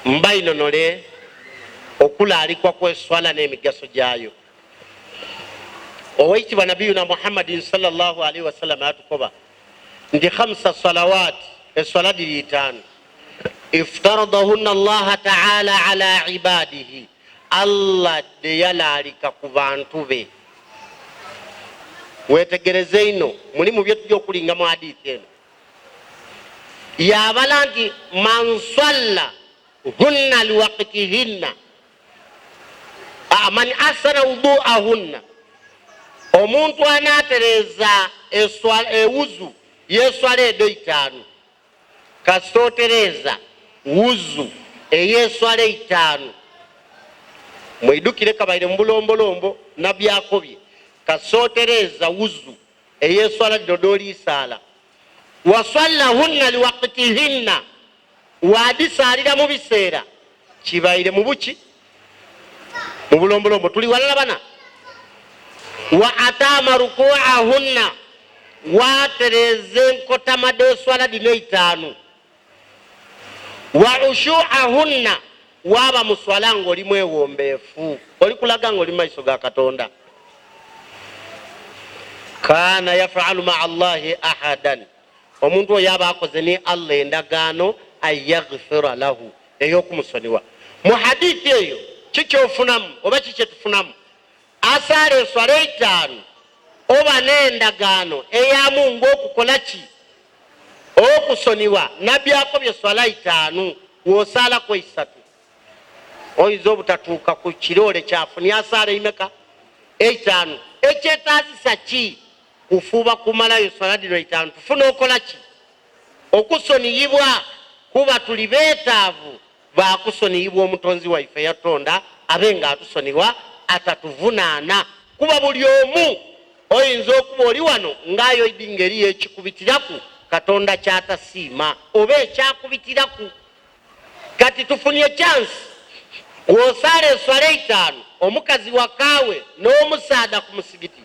Mbainonole okulaalikwa kw'eswala n'emigaso gyayo. Oweekitiibwa Nabiyuna Muhammadin sallallahu alaihi wasallam atukoba nti khamsa salawat, eswala dhiri itaanu, iftaradahunna Allaha taala ala ibadihi, Allah dheyalaalika ku bantu be. Wetegereze inho mulimu byetuja okulinga mu hadithi eno. Yabala nti man swalla hunna liwakitihinna, man ahsana wuduahunna, omuntu anatereeza ewuzu y'eswala edo itaanu. Kasita otereeza wuzu ey'eswala eitaanu, mwidhukire kabaire mu bulombolombo Nabbi akobye, kasita otereeza wuzu ey'eswala dhino dh'oli saala, waswallahunna liwakitihinna, waadhisaalira mu biseera kibaire mu buki mu bulombolombo, tuli walala bana, wa ataama rukuahunna, waatereeza enkotama dh'eswala dhino eitaanu, wa ushuahunna, waaba mu swala ng'oli mwewombeefu, oli kulaga ng'oli mu maiso ga Katonda. Kaana yafalu maa Allahi ahadan, omuntu oyo aba akoze ni Allah endagaano, an yaghfira lahu, ey'okumusoniwa. Mu hadithi eyo ki kyofunamu oba ki kyetufunamu? Asaala eswala eitaanu oba n'endagaano eya Mungu okukola ki? Okusoniwa. Nabbi akobye swala itaanu, w'osaalaku eisatu oyinza obutatuuka ku kiroole kyafunia asaala eimeka? Eitaanu. Ekyetaazisa ki? Kufuba kumalayo swala dhino eitaanu tufune okola ki? Okusoniyibwa, kuba tuli beetaavu ba kusoniyibwa Omutonzi waife eyatutonda abe nga atusonigha atatuvunaana. Kuba buli omu oyinza okuba oli wano nga aye oidhi nga eriyo ekikubitiraku Katonda ky'atasiima oba ekyakubitiraku. Kati tufunie chansi bw'osaala eswala eitaanu omukazi wakaawe n'omusaadha ku musigiti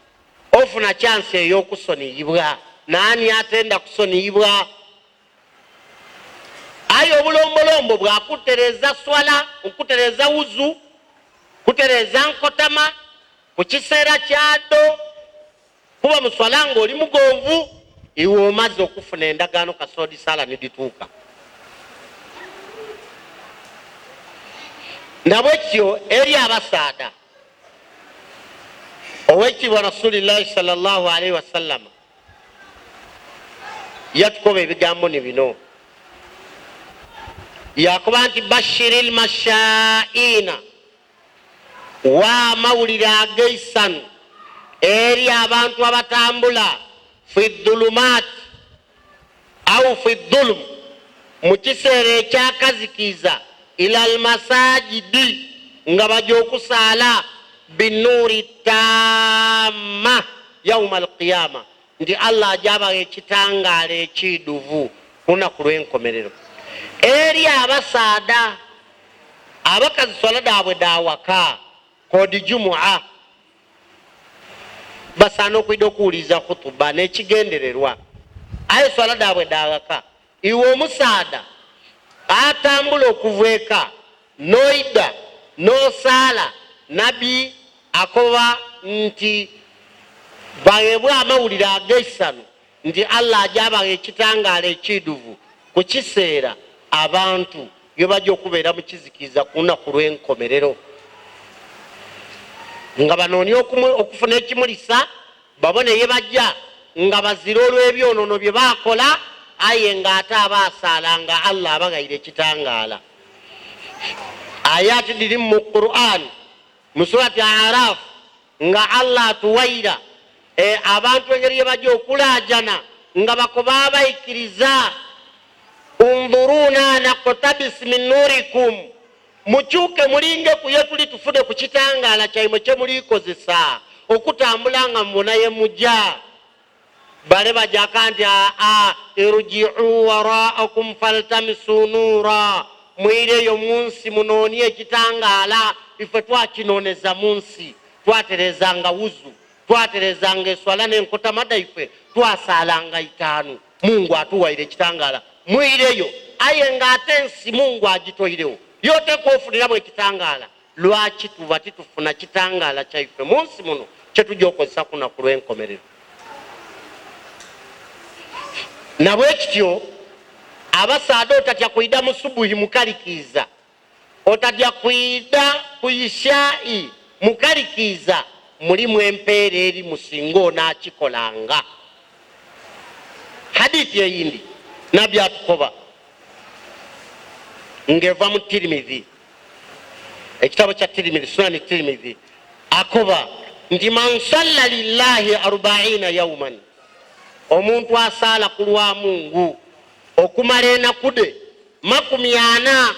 ofuna chansi ey'okusoniyibwa. Naani atenda kusoniyibwa? Aye obulombolombo bwa kutereeza swala, kutereeza wuzu, kutereeza nkotama ku kiseera kyadho, kuba mu swala ng'oli mugonvu, iwe omaze okufuna endagaano kasita odhisaala ni dhituuka. Na bwekityo eri abasaadha, Owekitiibwa Rasulillahi sallallahu alaihi wasallama yatukoba ebigambo ni bino, yakoba nti bashiri lmashaina, wa amawulire ag'eisanu eri abantu abatambula fi dhulumaati au fi dhulum, mu kiseera ekyakazikiiza, ila lmasajidi, nga baja okusaala, binuuri taama yauma alqiyama, nti Allah aja abagha ekitangaala ekiidhuvu ku lunaku lw'enkomerero. Eri abasaadha, abakazi swala dhaabwe dha waka, kodi jumua, basaana okwidha okuwuliriza khutuba n'ekigendererwa, aye swala dhaabwe dha ghaka. Iwe omusaadha atambula okuva eka n'oidha n'osaala, Nabbi akoba nti bagheebwe amawulire ag'eisanhu nti Allah aja bagha ekitangaala ekiidhuvu ku kiseera abantu ghe baja okubeera mu kizikiiza ku lunaku lw'enkomerero nga banoonia okufuna ekimulisa babone ye baja nga bazira olw'ebyonoono bye baakola, aye nga ate abaasaala nga Allah abaghaire ekitangaala. Ayati dhiri mu Qur'an mu surati A'raf nga Allah atuwaira abantu engeri ye baja okulaajana nga bakoba abaikiriza, Undhuruuna naqtabis min nurikum, mukyuke mulingeku ye tuli tufune ku kitangaala kyaimwe kye muli kozesa okutambula nga mubona ye muja. Bale bajaka nti aa, irji'u waraakum faltamisu nuura, mwireyo mu nsi munoonie ekitangaala, ife twakinooneza mu nsi, twatereezanga wuzu, twatereezanga eswala n'enkotama dhaife, twasaalanga itaanu, Mungu atuwaire ekitangaala, mwireyo. Aye ng'ate ensi Mungu agitoiregho, y'oteekwa ofuniramu ekitangaala. Lwaki tuba titufuna kitangaala kyaife mu nsi muno kye tuja okozesa ku lunaku lw'enkomerero? Na bwekityo abasaadha otatya kwidha mu subuhi mukalikiiza, otatya kwidha ku ishai mukalikiiza, mulimu empeera erimu singa onaakikolanga. Hadithi eyindi Nabbi atukoba ng'eva mu Tirimidhi, ekitabo kya Tirimidhi, Sunani Tirimidhi, akoba nti man salla lillahi arbaina yauman, omuntu asaala ku lwa Mungu okumala enaku dhe 40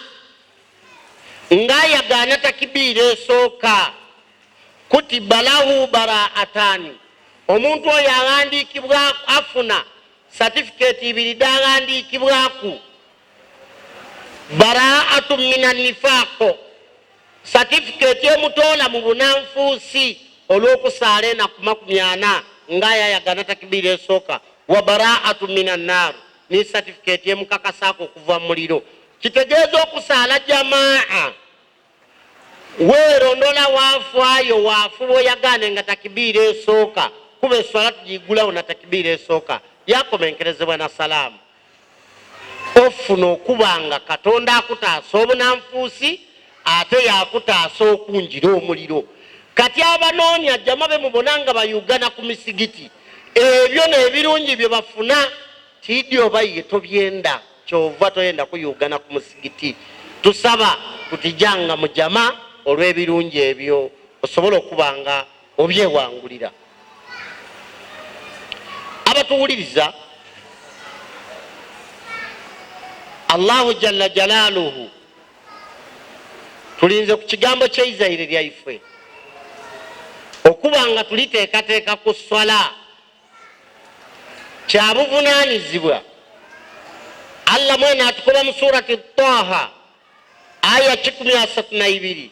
ng'ayagaana takibiira esooka, kutiba lahu baraatani, omuntu oyo aghandiikibwa afuna satifikeeti ibiri dhaghandiikibwaku, Baraatu mina nifaaqo, satifikeeti emutoola mu bunanfuusi olw'okusaala enaku 40 nga ayayagana takibiira esooka, wa baraatu mina naar, ni satifikeeti emukakasaaku okuva mu muliro. Kitegeeza okusaala jamaa weerondola waafaayo waafuba oyagaane nga takibiira esooka, kuba eswala tugiigulawo na takibiira esooka yakomenkerezebwa na salaamu. Ofuna okuba nga Katonda akutaasa obunanfuusi ate yaakutaasa okungira omuliro. Kati abanoonia jama be mubona nga bayuugana ku misigiti, ebyo n'ebirungi bye bafuna. Tiidhi oba iye tobyenda, kyova toyenda kuyuugana ku musigiti. Tusaba tuti janga mu jama olw'ebirungi ebyo osobole okuba nga obyewangulira. Abatuwuliriza, Allahu Jalla Jalaaluhu, tulinze ku kigambo ky'eizaire lyaifwe okuba nga tuliteekateeka ku swala. Kya buvunaanyizibwa. Allah mwene atukoba mu Surati Taha aya 132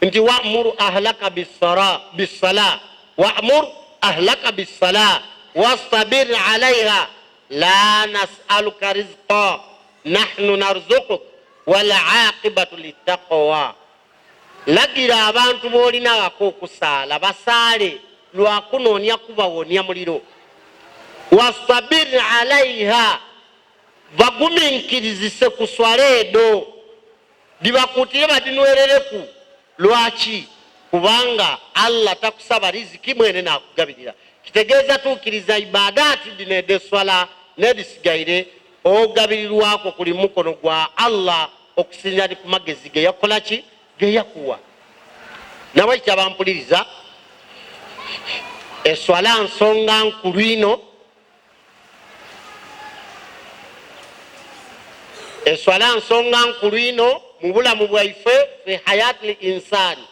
nti wamur ahlaka bissala wamur ahlaka bissala wastabir alaiha la nasaluka rizqa nahnu narzukuk wal aqibatu littaqwa. Lagira abantu b'olina ghaka okusaala, basaale lwa kunoonia kubawonia muliro. Wastabir alaiha, baguminkirizise ku swala edho, dhibakuutire badhinwerereku. Lwaki? Kubanga Allah takusaba riziki mwene n'akugabirira. Kitegeeza tuukiriza ibaadaati dhino edh'eswala n'edhisigaire, ogabirirwa kwo kuli mu mukono gwa Allah okusinziira ni ku magezi ge yakukola ki? Ge yakuwa. Nabwekityo abampuliriza, eswala nsonga nkulu inho. Eswala nsonga nkulu inho mu bulamu bwaife, fi hayati l insani,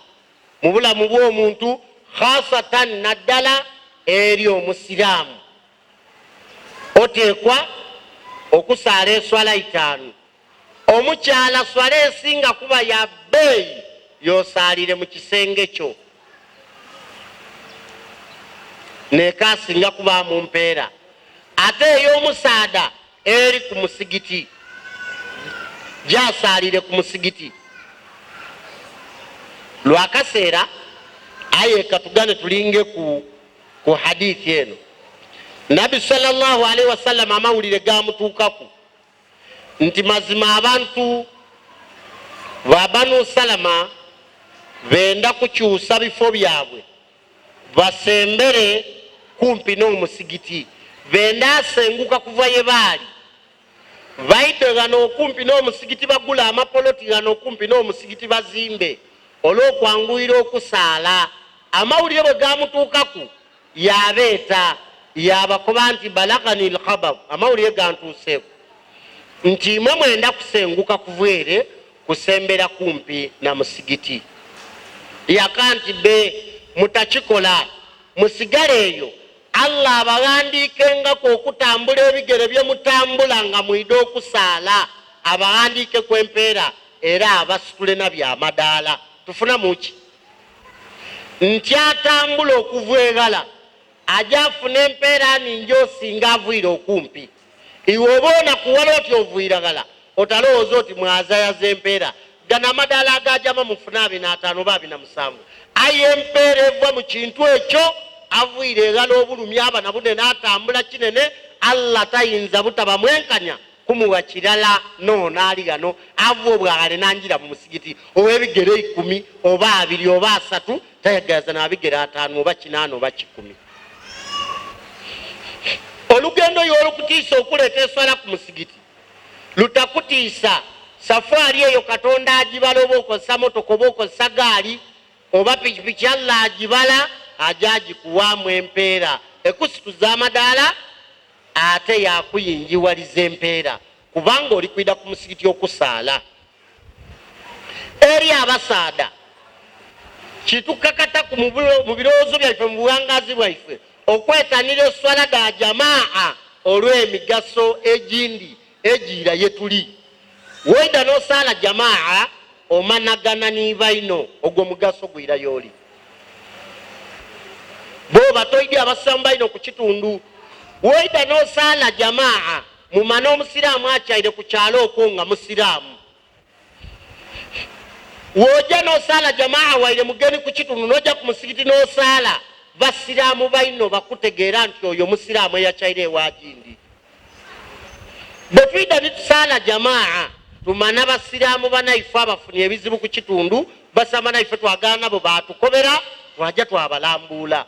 mu bulamu bw'omuntu, khasatan naddala eri Omusiraamu. Oteekwa okusaala eswala itaanu. Omukyala swala esinga kuba ya bbeeyi y'osaalire mu kisenge kyo n'ekaasinga kubaamu mpeera, ate ey'omusaadha eri ku musigiti gy'asaalire ku musigiti lwa kaseera. Aye katugane tulinge ku ku hadithi eno. Nabbi sallallahu alaihi wasallam amawulire gaamutuukaku nti mazima abantu ba Banu Salama benda kukyusa bifo byabwe basembere kumpi n'omusigiti, benda asenguka kuva ye baali baidhe ghano okumpi n'omusigiti bagule amapoloti ghano okumpi n'omusigiti bazimbe olw'okwanguyira okusaala. Amawulire bwe gaamutuukaku Yaabeeta, yaabakoba nti, Balaghani lkhabar, amawulire gantuuseeku nti imwe mwenda kusenguka kuva ere kusembera kumpi na musigiti. Yaka nti, Be, mutakikola, musigale eyo, Allah abaghandiikengaku okutambula ebigere bye mutambula nga mwidha okusaala, abaghandiikeku empeera era abasitule na bya madaala. Tufunamu ki? Nti atambula okuva eghala aja afuna empeera nhingi osinga avwire okumpi. Iwe oba onakuwala oti ovwira ghala, Otalowooza oti mwazayaza empeera. Gano amadaala aga jama mufune abina ataano oba abina musanvu. Aye empeera eva mu kintu ekyo, aviire eghala obulumi aba na bunene atambula kinene, Allah tayinza butaba mwenkanya kumuwa kirala n'ono ali ghano ava obwaghale n'angira mu musigiti ow'ebigere eikumi oba abiri oba asatu, tayagayaza na bigere ataanu oba kinaana oba kikumi. Olugendo y'olukutiisa okuleeta eswala ku musigiti lutakutiisa. Safaari eyo Katonda agibala, oba okozesa motoka oba okozesa gaali oba pikipiki, Allah agibala aja agikuwaamu empeera ekusituza amadaala ate yakuyingiwaliza empeera kubanga oli kwida ku musigiti okusaala. Eri abasaadha kitukakataku mu birowoozo byaife, mu buwangazi bwaife, okwetanira eswala dha jamaa olw'emigaso egindi egiira ye tuli. Woidha n'osaala jamaa omanagana ni baino, ogwo mugaso gwira y'oli. Bwoba toidhi abasiraamu baino ku kitundu, woidha n'osaala jamaa mumana omusiraamu akyaire ku kyalo okwo nga musiraamu. Woja n'osaala jamaa waire mugeni ku kitundu, n'oja ku musigiti n'osaala, basiraamu baino bakutegeera nti oyo musiraamu eyakyaire ewa gindi. Bwe twidha ni tusaala jamaa, tumana basiraamu banaife abafunye ebizibu ku kitundu, basiraamu banaife twagaana nabo baatukobera, twaja twabalambuula.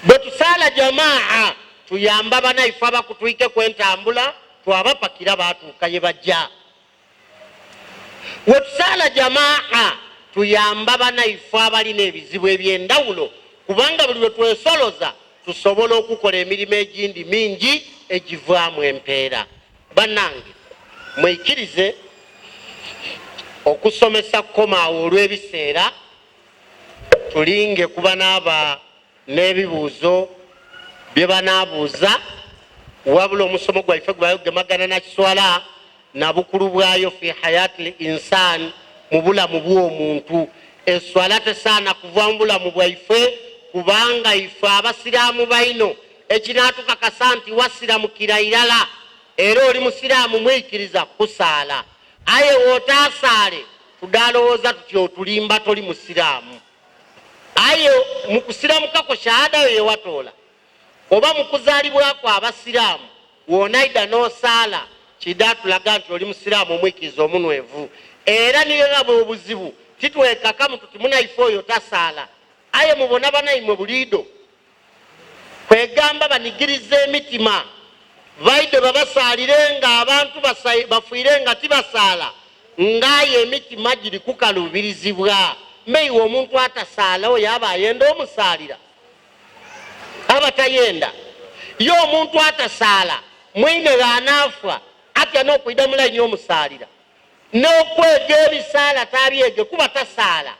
Bwe tusaala jamaa, tuyamba banaife abakutwikeku entambula, twabapakira baatuuka ye baja. Bwe tusaala jamaa, tuyamba banaife abalina ebizibu eby'endhawulo, kubanga buli lwe twesoloza tusobola okukola emirimo egindi mingi egivaamu empeera. Bannange mwikirize okusomesa kukoma awo olw'ebiseera, tulinge ku banaaba n'ebibuuzo bye banaabuuza, wabula omusomo gwaife gubaire gugemagana na kiswala na bukulu bwayo fi hayati l insan, mu bulamu bw'omuntu. Eswala tesaana kuva mu bulamu bwaife, kubanga ife Abasiraamu baino ekinaatukakasa nti wasiramukira irala era oli Musiraamu mwikiriza kusaala. Aye w'otaasaale tudaalowooza tuti otulimba toli Musiraamu. Aye mu kusiramuka kwo shahada yo ye watoola, oba mu kuzaalibwa kwo Abasiraamu, w'onaidha n'osaala, kiidha tulaga nti oli Musiraamu omwikiriza omunhwevu. Era ni ghe ghaba obuzibu, titwekakamu tuti munaife oyo tasaala. Aye mubona banaimwe buliidho Kwegamba banigiriza emitima, baidhe babasaalire ng'abantu bafiire nga tibasaala, ng'aye emitima giri kukaluubirizibwa. Me iwe omuntu atasaala oyo aba ayenda omusaalira? Aba tayenda. Ye omuntu atasaala mwine gh'anaafa atya n'okwidha mu laini omusaalira? N'okwega ebisaala taabyege kuba tasaala.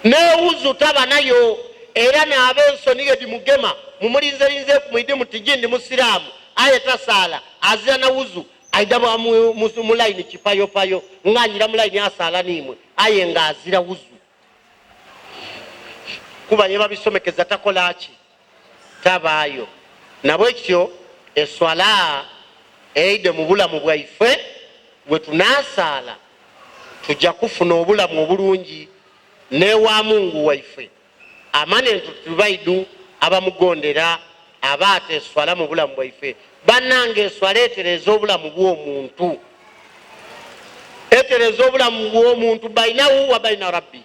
N'ewuzu taba nayo, era naaba ensoni ghe dhimugema. Mumulinzelinzeeku mwidhi muti ji ndi Musiraamu, aye tasaala, azira na wuzu, aidha bwa mu layini kipayopayo, ng'angira mu layini asaala n'imwe, aye ng'azira wuzu. Kuba ye babisomekeza takola ki? Tabaayo. Nabwekityo eswala eidhe mu bulamu bwaife, bwe tunaasaala tuja kufuna obulamu obulungi n'ewa Mungu waife. Amane nti tuli baidu abamugondera abaata eswala mu bulamu bwaife. Banange eswala etereeza obulamu bw'omuntu. Etereeza obulamu bw'omuntu bainahu wa baina rabbi,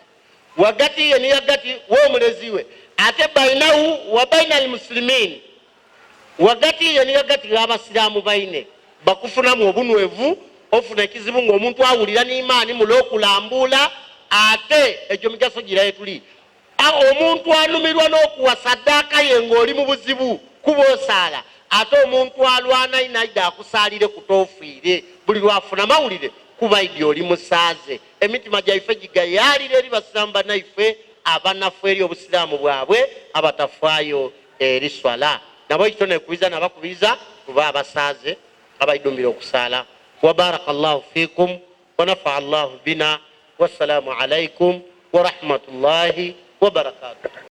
wagati ye ni ghagati w'omulezi we, ate bainahu wa baina almusilimin, Ghagati ye ni ghagati gh'Abasiraamu baine, bakufunamu obunhwevu. Ofuna ekizibu ng'omuntu awulira ni maani mule okulambuula, ate egyo migaso gira ye tuli. A Omuntu anhumirwa n'okuwa saddaaka ye ng'oli mu buzibu kuba osaala, ate omuntu alwana inho aidha akusaalireku t'ofiire buli lw'afuna mawulire kuba aidhi oli musaaze. Emitima gyaife gigayaalira eri Basiraamu banaife abanafu eri Obusiraamu bwabwe abatafaayo eri swala. Nabwekityo nekubiriza nabakubiriza tube abasaaze abaidumbira okusaala. Wa baraka Llahu fikum wa nafaa Llahu bina. Wassalamu alaikum warahmatullahi wabarakatuh.